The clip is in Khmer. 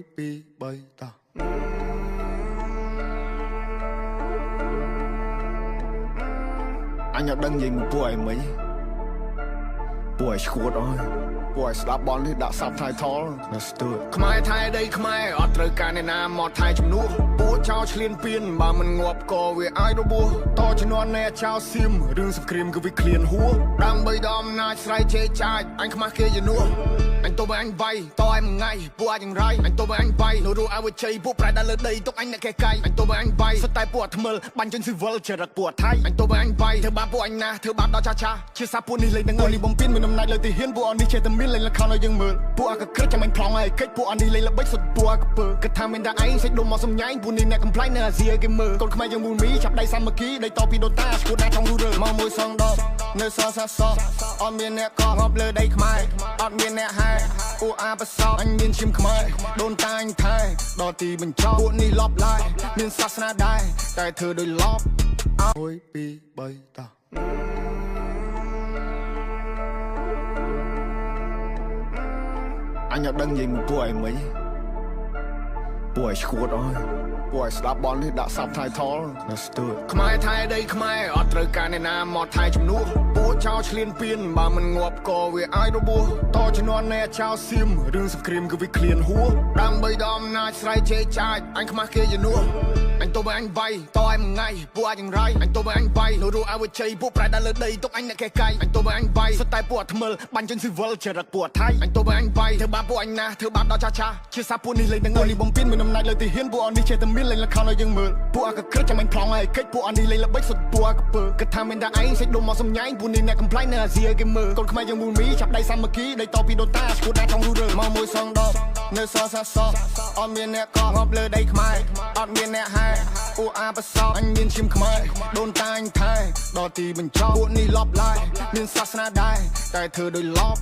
1 2 3តោះអញអត់ដឹងនិយាយមួយពួកឯងមិញពួកឯងឈួតអើយពួកឯងស្ដាប់បននេះដាក់ subtitle Let's do it ខ្មែរថៃដីខ្មែរអត់ត្រូវការអ្នកណាមកថៃជំនួសពួកចោលឆ្លៀនពៀនបើមិនងាប់ក៏វាអាចរបួសតជំនាន់នៃចោលសៀមរឿងសង្គ្រាមគឺវាឃ្លានហួសដើម្បីដល់អំណាចស្រ័យជេរចាចអញខ្មាស់គេជំនួសអញទៅបើអញវាយតឲ្យមួយថ្ងៃពួកអាចយ៉ាងរៃអញទៅបើអញវាយនៅរស់ឲ្យវាជ័យពួកប្រែដល់លើដីទុកអញអ្នកកេះកៃអញទៅបើអញវាយសុទ្ធតែពួកអាថ្មិលបាញ់ចេញស៊ីវិលចរិតពួកអាថៃអញទៅបើអញវាយធ្វើបាបពួកអញណាស់ធ្វើបាបដល់ចាស់ចាស់ជាសាពួកនេះលេងនឹងនេះបំពេញមានអំណាចលើទីហ៊ានពួកអនេះចេះតែមានលេងល្ខោនឲ្យយើងមើលពួកអាកក្រិចចាំអញប្លង់ឲ្យកិច្ចពួកអនេះលេងល្បិចសុទ្ធពួកអាកពើគិតថាមានតែឯងសេចដុំមកសំញែងពួកនេះអ្នកកំ pl ែងនៅអាស៊ីឲ្យគេមើលកូនខ្មែរយើងមូលមីចាប់ដៃសាមគ្គីដីតពីដូនតាឈួតណាចង់រੂរើ មកមួយសងដបនៅសល់សាសក់អត់មានអ្នកកក់ងាប់លើដីខ្មែរអត់មានអ្នកហែអ៊ូអាប្រសព អញមានឈាមខ្មែរដូនតាអញថែដល់ទីបញ្ចប់ពួកនេះលបឡាយមានសាសនាដែរតែធ្វើដោយលប1 2 3តោះអញអត់ដឹងនិយាយមួយពួកឯងមិញពួកឯងឈួតអើយពួកឯងស្ដាប់បននេះដាក់ subtitle Let's do it ខ្មែរថៃដីខ្មែរអត់ត្រូវការអ្នកណាមកថៃជំនួសពួកចោលឆ្លៀនពៀនបើមិនងាប់ក៏វាអាចរបួសតជំនាន់នៃចោលសៀមរឿងសង្គ្រាមគឺវាឃ្លានហួសដើម្បីដល់អំណាចស្រ័យជេរចាចអញខ្មាស់គេជំនួសអញទៅបើអញវាយតឲ្យមួយថ្ងៃពួកអាចយ៉ាងរៃអញទៅបើអញវាយនៅរស់ឲ្យវាជ័យពួកប្រែដល់លើដីទុកអញអ្នកកេះកៃអញទៅបើអញវាយសុទ្ធតែពួកអាថ្មិលបាញ់ចេញស៊ីវិលចរិតពួកអាថៃអញទៅបើអញវាយធ្វើបាបពួកអញណាស់ធ្វើបាបដល់ចាស់ចាស់ជាសាពួកនេះលេងនឹងនេះបំពេញមានអំណាចលើទីហ៊ានពួកអនេះចេះតែមានលេងល្ខោនឲ្យយើងមើលពួកអាកក្រិចចាំអញប្លង់ឲ្យកិច្ចពួកអនេះលេងល្បិចសុទ្ធពួកអាកពើគិតថាមានតែឯងសេចដុំមកសំញែងពួកនេះអ្នកកំ pl ែងនៅអាស៊ីឲ្យគេមើលកូនខ្មែរយើងមូលមីចាប់ដៃសាមគ្គីដីតពីដូនតាឈួតណាចង់រੂរើ មកមួយសងដបនៅសល់សាសក់អត់មានអ្នកកក់ងាប់លើដីខ្មែរអត់មានអ្នកហែអ៊ូអាប្រសព អញមានឈាមខ្មែរដូនតាអញថែដល់ទីបញ្ចប់ពួកនេះលបឡាយមានសាសនាដែរតែធ្វើដោយលប